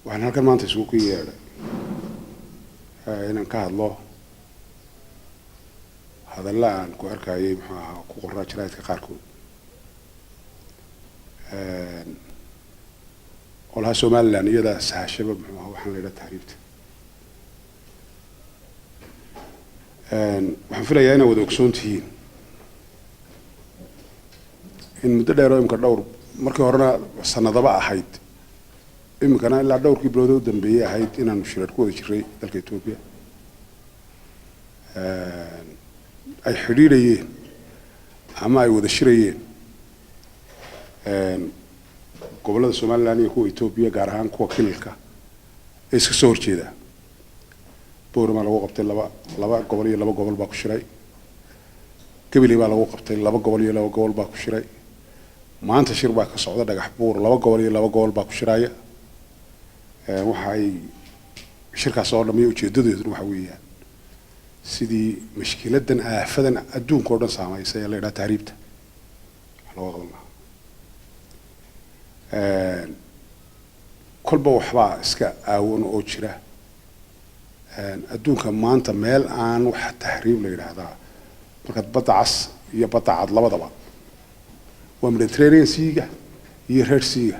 Waxaan halkan maanta isugu ku yeedhay inaan ka hadlo hadalla aan ku arkayay, muxuu ahaa, ku qoraa jaraa'idka qaarkood qolaha Somaliland iyadaa sahashaba, muxuu ahaa, waxaan la yidhaha tahriibta. Waxaan filayaa inaad wada ogsoon tihiin in muddo dheer oo imika dhowr, markii horena sanadaba ahayd, iminkana ilaa dhowrkii bilood u dambeeyey ahayd, inaanu shirar ku wada jiray dalka Etoobiya, ay xidhiidhayeen ama ay wada shirayeen gobollada Somaliland iyo kuwa Etoobiya, gaar ahaan kuwa kililka ee iska soo horjeedaa. Boorama lagu qabtay laba gobol iyo laba gobol baa ku shiray. Gabiley baa lagu qabtay, laba gobol iyo laba gobol baa ku shiray. Maanta shir baa ka socda Dhagax Buur, laba gobol iyo laba gobol baa ku shiraya. Waxa ay shirkaas oo dhamiyo ujeedadeeduna waxa weeyaan sidii mashkiladan, aafadan adduunka oo dhan saameysay ee la yidhaha tahriibta wax looga qaban lahaa. Kolba waxbaa iska aawan oo jira adduunka maanta meel aan wax tahriib la yidhaahdaa. Markaad Badda Cas iyo Badda Cad labadaba, waa Mediterranean Sea-ga iyo Red Sea-ga,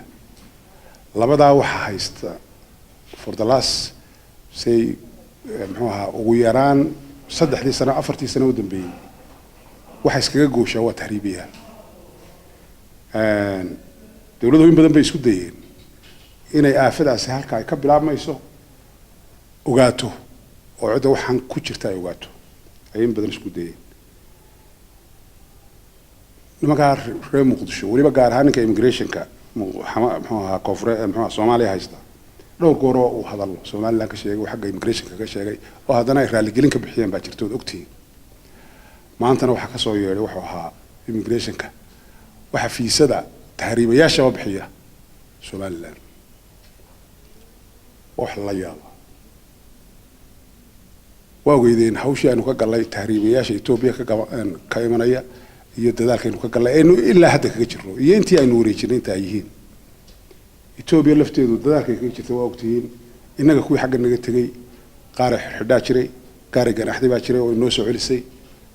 labadaa waxaa haysta for the last, say, muxuu ahaa, ugu yaraan 3dii sano, 4tii sano u dambeeyey, waxa iskaga gooshaa waa tahriibayaal. Dowladuhu in badan bay isku dayeen inay aafadaasi halka ay ka bilaabmayso ogaato oo cidda waxaan ku jirta ay ogaato, ayay in badan isku dayeen. Nimankaa reer Muqdisho, weliba gaar ahaan ninka immigrationka, muxuu ahaa, koonfure, muxuu ahaa, Soomaaliya haysta, dhowr goor oo uu hadallo Somaliland ka sheegay oo xagga immigrationka ka sheegay oo haddana ay raaligelin ka bixiyeen baa jirta, ood ogtihiin. Maantana waxaa kasoo yeedhay wuxuu ahaa immigrationka waxa fiisada tahriibayaashaba bixiya Somaliland. Wax la yaaba waa ogeydeen hawshii aynu ka gallay tahriibayaasha Etoobiya ka imanaya iyo dadaalkaynu ka gallay aynu ilaa hadda kaga jirno iyo intii aynu wareejinay inta ay yihiin. Etoobiya lafteedu dadaalkay kaga jirta waa ogtihiin. Innaga kuwii xagga naga tegey qaaray xidhxidhaa jiray, qaaray ganaxday baa jiray oo inoo soo celisay.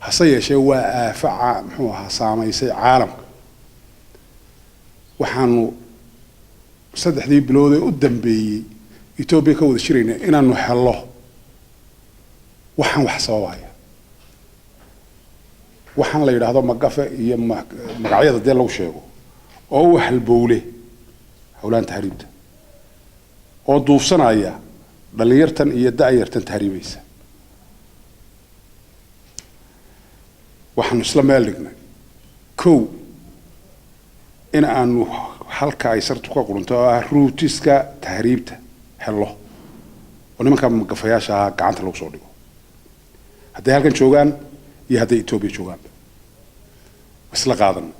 Hase yeeshee waa aafo muxuu ahaa, saamaysay caalamka. Waxaanu 3dii bilood ee u dambeeyey Etoobiya ka wada shirayna inaanu hello waxaan wax sababaya, waxaan la yidhaahdo magafe iyo magacyada dee lagu sheego oo u halbowle howlaan tahriibta oo duufsanaya dhalinyartan iyo da-yartan tahriibaysa. Waxaanu isla meel dhignay kow in aanu halka ay sartu ka qurunto oo ah routes-ka tahriibta hello oo nimanka magafayaasha ahaa gacanta lagu soo dhigo, hadday halkan joogaan iyo hadday Etoobiya joogaanba. Isla qaadana.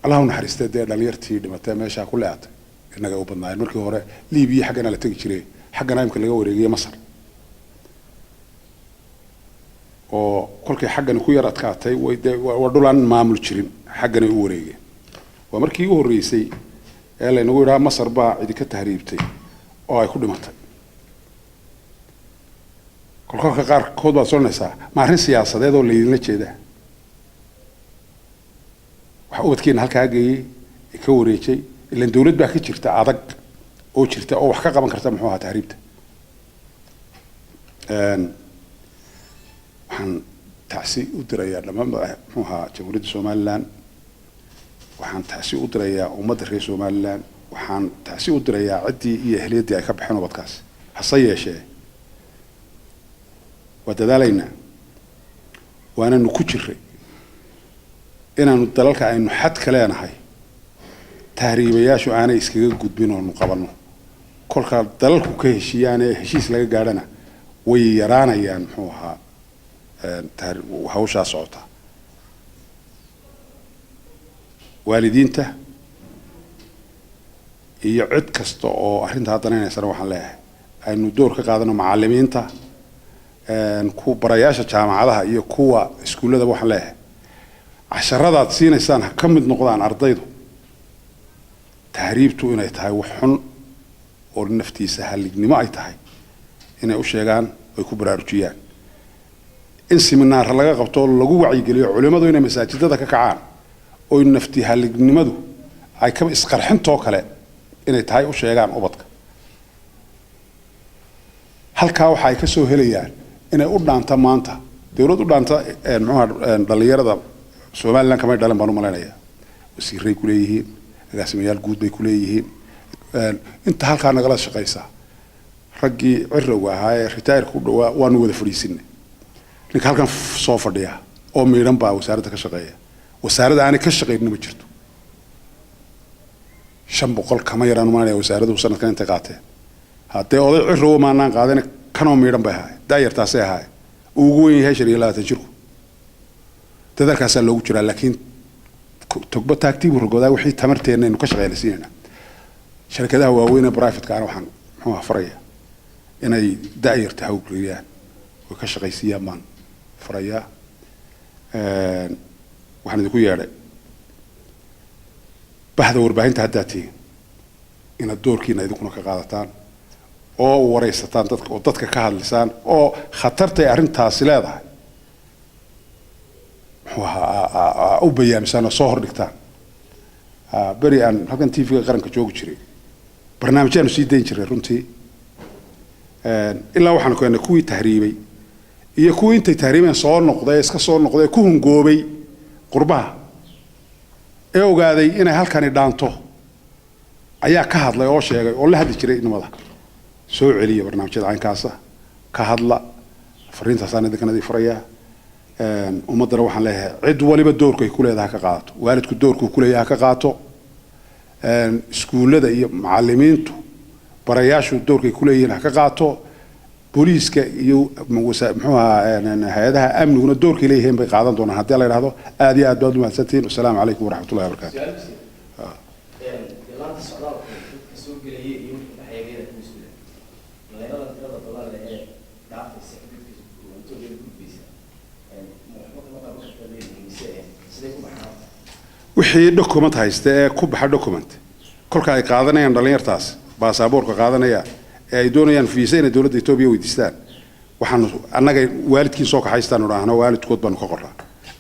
Allah u naxariistay dee dhalinyartii dhimatay meeshaa ku leeatay, innaga u badnaayeen. Markii hore Libiya xaggana la tegi jiray, xaggana imka laga wareegaya Masar, oo kolkay xaggani ku yar adkaatay, way dee waa dhul aan maamul jirin, xagganay u wareegeen. Waa markii u horreysay ee laynagu yidhaha Masar baa cidi ka tahriibtay oo ay ku dhimatay. Kolkolka qaarkood baad soconaysaa, ma arrin siyaasadeed oo laydinla jeedaa waxa ubadkeena halkaa geeyey ee ka wareejay? Ilan dawlad baa ka jirta adag oo jirta oo wax ka qaban karta, muxuu ahaa, tahriibta. Waxaan tacsi u dirayaa dhammaan, muxuu ahaa, Jamhuuriyadda Somaliland. Waxaan tacsi u dirayaa ummadda reer Somaliland. Waxaan tacsi u dirayaa ciddii iyo ehliyaddii ay ka baxeen ubadkaas. Hase yeeshee waa dadaalaynaa, waananu ku jiray inaanu dalalka aynu xadka leenahay tahriibayaashu aanay iskaga gudbin oonu qabanno. Kolkaa dalalku ka heshiiyaan ee heshiis laga gaadhana way yaraanayaan, muxuu ahaa, hawshaa socota. Waalidiinta iyo cid kasta oo arrintaa danaynaysan waxaan leeyahay aynu door ka qaadano. Macalimiinta, ku barayaasha jaamacadaha iyo kuwa iskuulladaba waxaan leeyahay casharadaad siinaysaan ha ka mid noqdaan ardaydu. Tahriibtu inay tahay wax xun oo naftiisa halignimo ay tahay inay u sheegaan, ay ku baraarujiyaan, in siminaara laga qabto, lagu wacyigeliyo culimmadu inay masaajidada ka kacaan oy nafti halignimadu ay ka isqarxintoo kale inay tahay u sheegaan ubadka. Halkaa waxa ay ka soo helayaan inay u dhaanta maanta dowlad u dhaanta muxuuha dhalinyarada Somaliland kamay dhalan baan u malaynayaa. Wasiiray ku leeyihiin, agaasimayaal guud bay ku leeyihiin. Inta halkaa nagala shaqaysa, raggii cirowga ahaa ee retire-ka u dhawaa waanu wada fadhiisinay. Ninka halkan soo fadhiya oo miidhan baa wasaaradda ka shaqeeya. Wasaaradda aanay ka shaqaynina ma jirto. 500 kama yaraan umaanaya wasaaraduhu sanadkan intay qaateen. Haddee oday cirowa maanaan qaadan, kanoo miidhan bay ahaay, daayartaasay ahaay, uu ugu weyn yahay 25 jirku. Dadaalkaasaa loogu jiraa, laakiin togba taagtiibu rogodaa. Wixii tamarteenna aynu ka shaqeynaysiinayna sharkadaha waaweyn ee private-kaana waxaan muxuu faraya inay da'yarta hawlgeliyaan oo ka shaqaysiiyaan baan farayaa. Waxaan idinku yeedhay bahda warbaahinta haddaad tihiin inaad doorkiina idinkuna ka qaadataan oo waraysataan dadka oo dadka ka hadlisaan oo khatartay arrintaasi leedahay muxuu ahaa u bayaamisaan oo soo hordhigtaan. Beri aan halkan TV-ga qaranka joogi jiray barnaamijyaanu sii dayn jiray runtii, ilaa waxaanu keennay kuwii tahriibay iyo kuwii intay tahriibeen soo noqday, iska soo noqday, ku hungoobay qurbaha ee ogaaday inay halkani dhaanto ayaa ka hadlay oo sheegay oo la hadli jiray inamada. Soo celiya barnaamijyada caynkaasa, ka hadla. Fariintaasaan idinkan idin farayaa. Ummaddana waxaan leeyahay cid waliba doorkay ku leedahay ha ka qaadato. Waalidku doorkuu ku leeyahay ha ka qaato, iskuullada iyo macallimiintu, barayaashu doorkay ku leeyihiin ha ka qaato, booliiska iyo muxuu ahaa hay-adaha amniguna doorkay leeyihiin bay qaadan doonaan haddii la yidhahdo. Aad iyo aad baad umahadsantihiin. Wasalaamu calaykum waraxmatullahi wabarakaatu. Laanta socdaalka dadka soo gelaya iyo wixii baxaya ka mas-uula dhalinyarada tirada badan leh ee dhaafaysa xuduudka Itoobiya gudbaysa, ma waxba kama qaban karta leeyihiin mise siday ku baxaan? Wixii document haysta ee ku baxa document, kolka ay qaadanayaan dhalinyartaas baasaboorka qaadanayaan ee ay doonayaan fiisa inay dowladda Etoobiya weydiistaan, waxaanu annaga waalidkiin soo kaxaystaan idhaahno, waalidkood baanu ka qoraa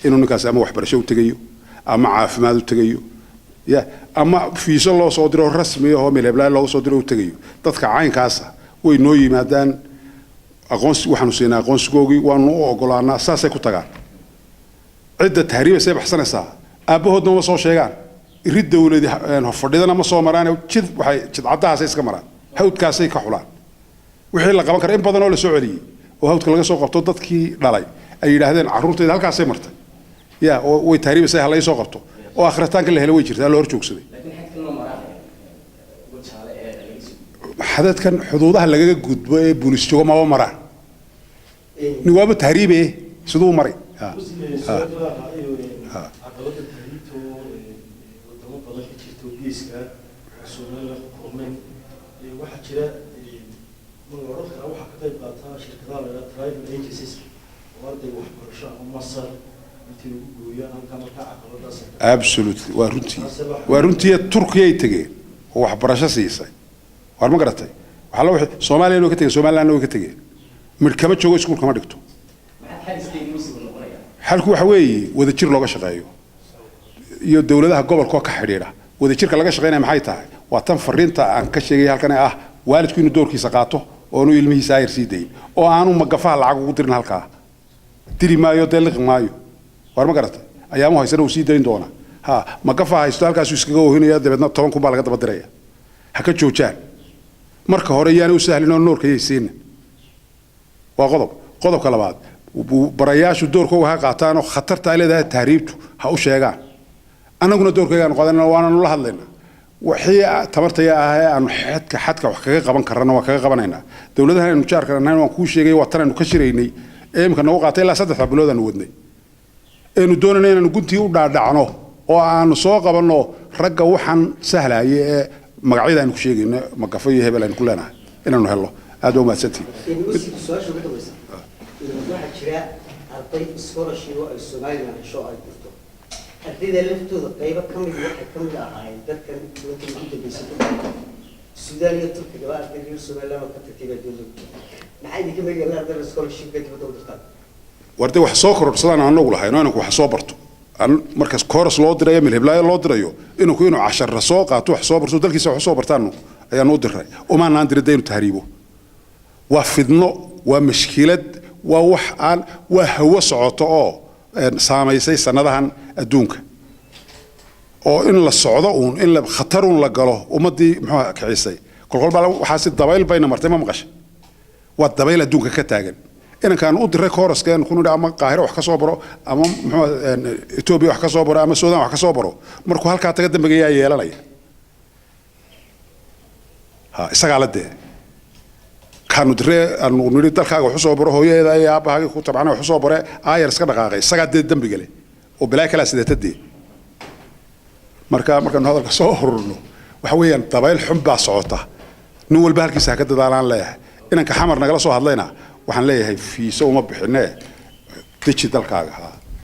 inuu ninkaasi ama waxbarasho u tegayo ama caafimaad u tegayo ya ama fiiso loo soo diro rasmi ahoo meel looga soo diro u tegayo. Dadka caynkaasa way noo yimaadaan, aqoonsi waxaanu siinaa, aqoonsigoogii waanu u ogolaanaa, saasay ku tagaan. Cidda tahriibaysay baxsanaysaa aabbahoodna ma soo sheegaan, irid dawladi fadhidana ma soo maraan, jid waxay jidcaddahaasay iska maraan, hawdkaasay ka xulaan. Wixii la qaban kara, in badan oo la soo celiyey oo hawdka laga soo qabto, dadkii dhalay ay yidhaahdeen carruurtayda halkaasay martay ya oo way tahriibaysa, ha soo qabto, oo akhritaanka la helay way jirtaa, la hor joogsaday. Laakiin xadkan ma maraan Wajaale ee laga soo Xadadkan xuduudaha lagaga gudbo ee booliis joogo maba maraan. Nin waaba tahriibe, siduu maray? Caqabada tahriibta oo wadamo badan ka jirta oo geeska Somaliland ku kulmeen, waxaa jira, ma la odhan karaa waxaa ka qayb qaata shirkadaha la yidhaha travel agencies oo ardayga waxbarasho ama Masar intii lagu gooyaan halkaa markaa caqabadaas? Absolutely, waa runtii, waa runtii. Turkiyay tegeen oo waxbarasho siisay, waar ma garatay? Waxaa la wixii Soomaaliyana way ka tegeen, Somalilandna way ka tegeen. Midh kama joogo, iskuul kama dhigto. Maxaad xal isleeyihiin musibu noqonaya? Xalku waxa weeye wadajir looga shaqeeyo iyo dowladaha gobolka oo ka xidhiidha. Wadajirka laga shaqeynaya maxay tahay? Waa tan fariinta aan ka sheegay halkan ee ah waalidku inuu doorkiisa qaato oonu ilmihiisa ayar sii dayin oo aanu magafaha lacag ugu dirin. Halkaa dili maayo, dee liqi maayo, waar ma garatay? Ayaamu haysana uu sii dayn doonaa. Ha magafa haysto, halkaasuu iskaga ohinaya, dabeedna 10,000 baa laga daba diraya. Ha ka joojaan marka hore, yaana u sahlin oo noorka yay siinin. Waa qodob. Qodobka labaad, barayaashu doorkooga ha qaataanoo khatarta ay leedahay tahriibtu ha u sheegaan. Annaguna doorkaygaanu qaadanayna, waananu la hadlaynaa. Wixii tamartaya ah ee aanu xadka wax kaga qaban karrana waa kaga qabanaynaa. Dowladahan aynu jaarka nahayn waan kuu sheegay, waa tan aynu ka shiraynay ee imika nagu qaatay ilaa 3 bilood aanu wadnay, eenu doonayna inaanu guntii u dhaadhacno oo aanu soo qabanno ragga waxaan sahlaya ee magacyada aynu ku sheegayno, magafo iyo hebel aynu ku leenahay, inaanu helno. Aad baa umahadsantihin. Su-aasha ugu dambaysa, waxaa jira arday scholarship oo ay Somaliland hesho ay jirto. Ardayda laftooda qaybo ka mid waxay ka mid ahaayeen dadkan dowladda ugu dambeysay ku dhacay Suudaan iyo Turkiga. Arday reer Somaliland oo ka tagtay baa dowladda ku maxaa idinka meegala ardayda scholarship-ka dibadda u dirtaan? War dee, wax soo kororsadaan anagu lahayn oo inanku wax soo barto. Aan markaas course loo dirayo, milhiblaayo loo dirayo, inanku inuu casharra soo qaato, wax soo barto, dalkiisa wax soo bartaanu ayaanu u diray. Umaanaan diray dee inuu tahriibo. Waa fidno, waa mashkilad, waa wax aan waa hawo socoto oo saamaysay sanadahan adduunka, oo in la socdo uun, in la khatar uun la galo ummaddii muxuu kicisay. Kolkol baa waxaasi dabayl bayna martay, ma maqashay? Waa dabayl adduunka ka taagan. Inankaan u diray course-keen ku nidhi ama Qaahiro wax ka soo baro, ama muxuu Etoobiya wax ka soo baro, ama Suudaan wax ka soo baro, markuu halkaa taga dambiga yaa yeelanaya? Ha isagaa la dee. Kaanu diree aanu nidhi dalkaaga wax usoo baro, hooyadeeda iyo aabbahaagii ku tabcana wax usoo bare, aayar iska dhaqaaqay, isagaa dee dembiga leh oo balaa kalaa sidata dee. Marka markaanu hadalka soo ururno, waxa weeyaan dabayl xun baa socota. Nin walba halkiisa ha ka dadaalaan leeyahay. Inanka Xamar nagala soo hadlayna waxaan leeyahay, fiiso uma bixinee, deji dalkaaga ha.